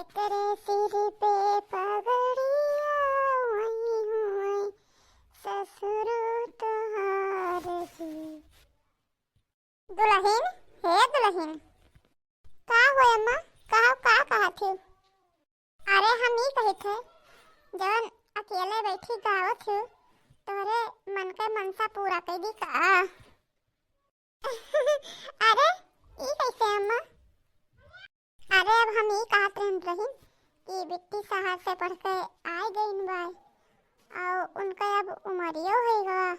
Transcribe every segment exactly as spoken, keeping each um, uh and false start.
एकरे सिर पे पगड़िया, वही हुए ससुर तोहार जी। दुलहिन, हे दुलहिन, का हो अम्मा? का, का कहत ही? अरे हम ई कहित है, जवन अकेले बैठी गावत ही, तोहरे मन के मनसा पूरा कइ दी का? अरे ई कैसे अम्मा? अरे अब हम ई कहत रहन रही कि बिट्टी शहर से पढ़ के आए गइन बा, और उनका अब उमरियो होइ गवा,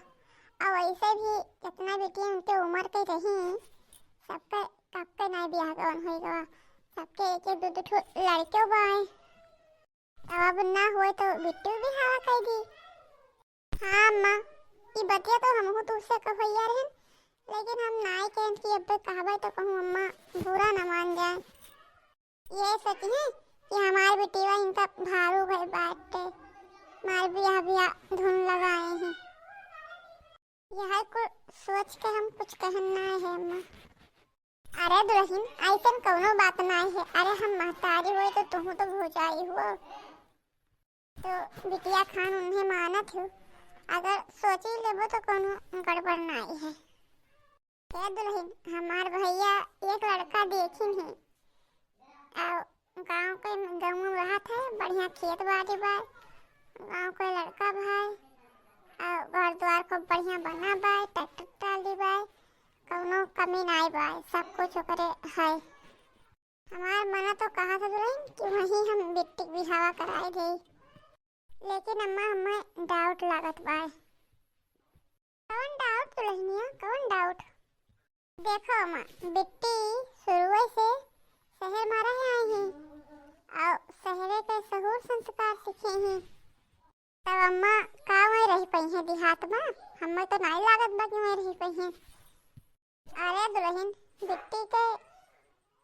और वैसे भी जितना बिटिया उनके उम्र के रही, सबके, सबके नाई बियाह गवन होइ गवा, सबके एक एक दो दो ठो लड़के बाए। तब अब ना होए तो बिट्टी बिहावा कइ दी। हाँ अम्मा, ई बतिया तो हमहू तुझसे कहवैया रहन, लेकिन हम नाई कहन कि अब्बे कहबे तो कहूँ अम्मा बुरा न मान जाए। ये सोची कि हमार बिटिया इनका भारू भय बाटे, हमार बियाह बियाह धुन लगाए हैं। यह कुल सोच के हम कुछ कहन नाई है अम्मा। अरे दुलहिन, ऐसन कौनो बात नाई है। अरे हम महतारी होए तो तुहू तो भौजाई हुआ, तो बिटिया खान उन्हें मानत हो। अगर सोची लेबो तो कौनो गड़बड़ नाई है। ए दुलहिन, हमार भैया एक लड़का देखिन है, और गाँव के, गाँव में रहत है, बढ़िया खेत बाड़ी बा, गाँव के लड़का भाई, और घर द्वार खूब बढ़िया बना बा, ट्रैक्टर ट्राली बा, कौनो कमी नाई बा, सब कुछ ओकरे है। हमार मना तो कहत है दुलहिन कि वहीं हम बिट्टी बिहावा कराए दे, लेकिन अम्मा हमें डाउट लागत बा। कौन डाउट दुलहिनिया, कौन डाउट? देखो अम्मा, बिट्टी शुरुए से शहर मा रहे आई ही, और शहरे के सहूर संस्कार सीखे ही। तब अम्मा का वहीं रही पइहें देहात मा? हमें तो नाई लागत बा कि वहीं रही पइहें। अरे दुलहिन, बिट्टी के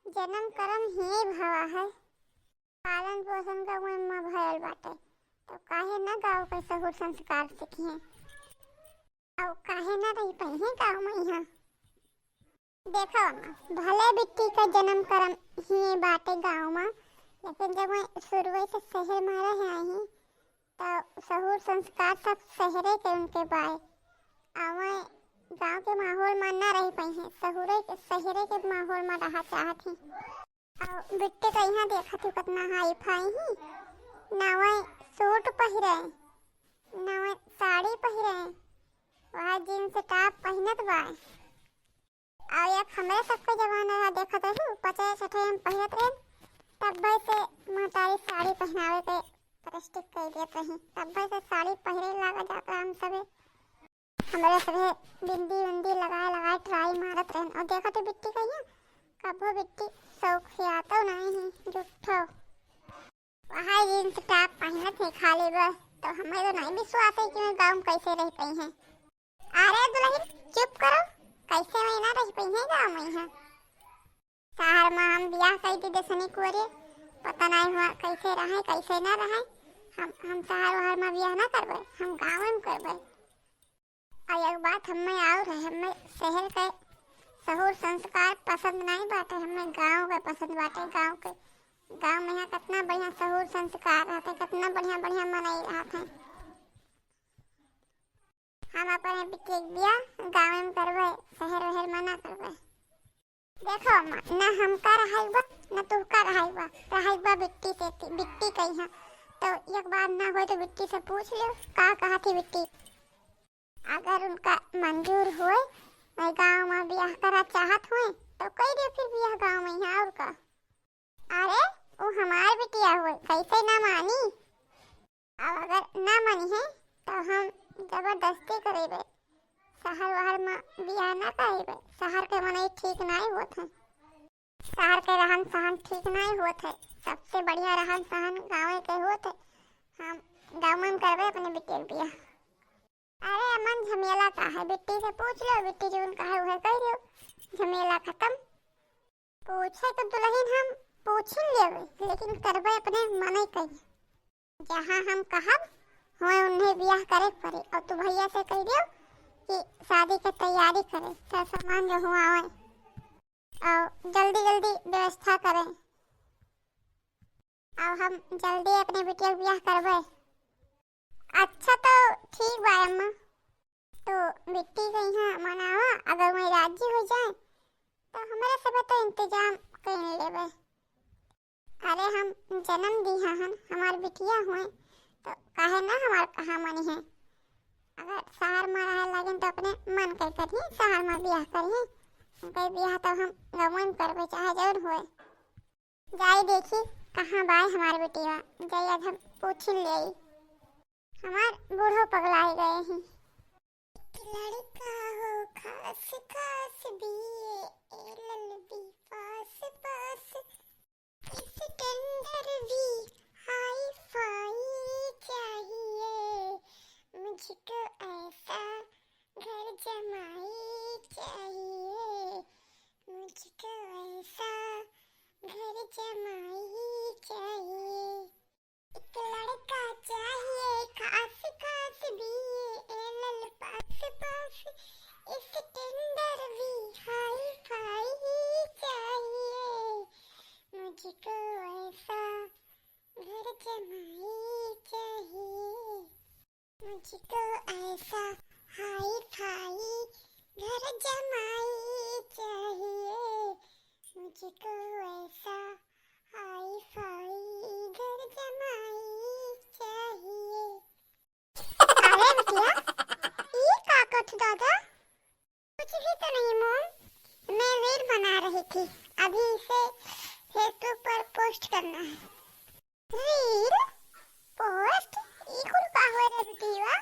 जन्म करम हिये भवा है, पालन पोषण का वहीं मा भयल बाटे, तो काहे ना गाँव के सहूर संस्कार सीखिहें? और काहे ना रही पइहें गाँव मा यहाँ? देखो अम्मा, भले बिट्टी का जन्म करम हिये बाटे गाँव मा, लेकिन जब वहीं शुरुए से शहर मा रहे आई ही, तो सहूर संस्कार सब शहरे के उनके बाए। अवै गाँव के माहौल मा ना रही पइहें, सहूरे के, शहरे के माहौल मा रहा चाहत ही। और बिट्टी तो यहाँ देखत ही कितना हाई फाई ही, ना वै सूट पहिरे, ना वै साड़ी पहिरे, वह जींस टॉप पहिनत बा। और एक हमरे सबके जमाना रहा, देखत रहू, पचास छठे हम पहिरत रहे, तब भाई से महतारी साड़ी पहनावे के प्रस्टिक कर देत रही, तब भाई से साड़ी पहिरे लागा जात रहा हम सबे। हमरे सभे बिंदी उंदी लगाए लगाए ट्राई मारत रहन। और देखत ही बिट्टी कहिया, कबो बिट्टी शौक से आतो नहीं है, झूठो। वहाँ जींस टॉप पहिनत है खाली बस, तो हमें तो नहीं विश्वास है कि मैं गाँव में कैसे रह पइहें। अरे दुलहिन, चुप करो, कैसे मैं ना रह पइहें गाँव में यहाँ। शहर मा हम बियाह कइ दी देसनी कुंवरे, पता नहीं हुआ कैसे रहे, कैसे ना रहे। हम, हम शहर वहर मा बियाह ना करबे, हम गाँव में करबे। और एक बात हमें और है, हमें शहर के सहूर संस्कार पसंद नहीं बाटे, हमें गाँव के पसंद बाटे, गाँव के। गाँव में यहाँ कितना बढ़िया सहूर संस्कार रहते, कितना बढ़िया बढ़िया मनई रहत हैं। हम अपने बिटिया के बियाह गाँव में करबे, शहर वहर मा ना करबे। देखो अम्मा, ना हमका रहाई बा, ना तुहका रहाई बा, रहाई बा बिट्टी से, बिट्टी कही है। तो एक बार ना होए तो बिट्टी से पूछ लियो, का कहत ही बिट्टी। अगर उनका मंजूर होए, मैं गाँव मा बियाह करा चाहत होए, तो कइ दियो फिर बियाह गाँव में यहाँ, और का। अरे, वो हमार बिटिया होए, कैसे ना मानी? अब अगर ना मानी है, तो हम जबरदस्ती करेबे, शहर वहर मा बियाह ना करेबे। शहर के मनई ठीक नाई होत है, शहर के रहन सहन ठीक नाई होत है। सबसे बढ़िया रहन सहन गाँव के होत है। हम गाँव में करबे अपने बिटिया के बियाह। अरे अमन, झमेला का है, बिट्टी से पूछ लो, बिट्टी जौन कहे उहे कह लो, झमेला खत्म। पूछे तो दुलहिन हम पूछिन लेबे, लेकिन करबे अपने मने कही। जहाँ हम कहब, हुए उन्हें बियाह करे के पड़े। और तू भैया से कह दियो कि शादी के तैयारी करे, सामान जो हुआ आवे, और जल्दी जल्दी व्यवस्था करे। हम जल्दी अपने बिटिया के बियाह करबे। अच्छा तो ठीक बा अम्मा, तो बिट्टी के यहाँ मनावा, अगर वही राजी हो जाए तो हमरे सब तो इंतजाम कर लेबे। अरे हम जन्म दिहा हन, हमार बिटिया हुए तो काहे ना हमार कहा मनी है। अगर शहर में रहे लागिन तो अपने मन के करी शहर में बियाह करी, उनके बियाह तो हम गाँव में करबे चाहे जौन हुए। जाई देखी कहाँ बाय हमार बिटिया, जाई आज हम पूछिन ले आई। हमार बूढ़ो पगलाए गए हैं। एक लड़का हो खास खास बीए एलएलबी पास पास, स्टैंडर्ड भी हाई फाई चाहिए, मुझको ऐसा घर जमाई चाहिए, मुझको ऐसा घर जमाई चाहिए। एक लड़का चाहिए खास खास बीए एलएल पास पास, स्टैंडर्ड भी हाई फाई चाहिए, मुझको ऐसा घर जमाई चाहिए, मुझको ऐसा हाई फाई घर जमाई चाहिए, मुझको ऐसा हाई फाई घर जमाई चाहिए। अरे बिटिया, ई का कथ दादा? कुछ भी तो नहीं मोम, मैं रील बना रही थी, अभी इसे फेसबुक पर पोस्ट करना है। रील पोस्ट? ई कुल का होए रे बिटिया?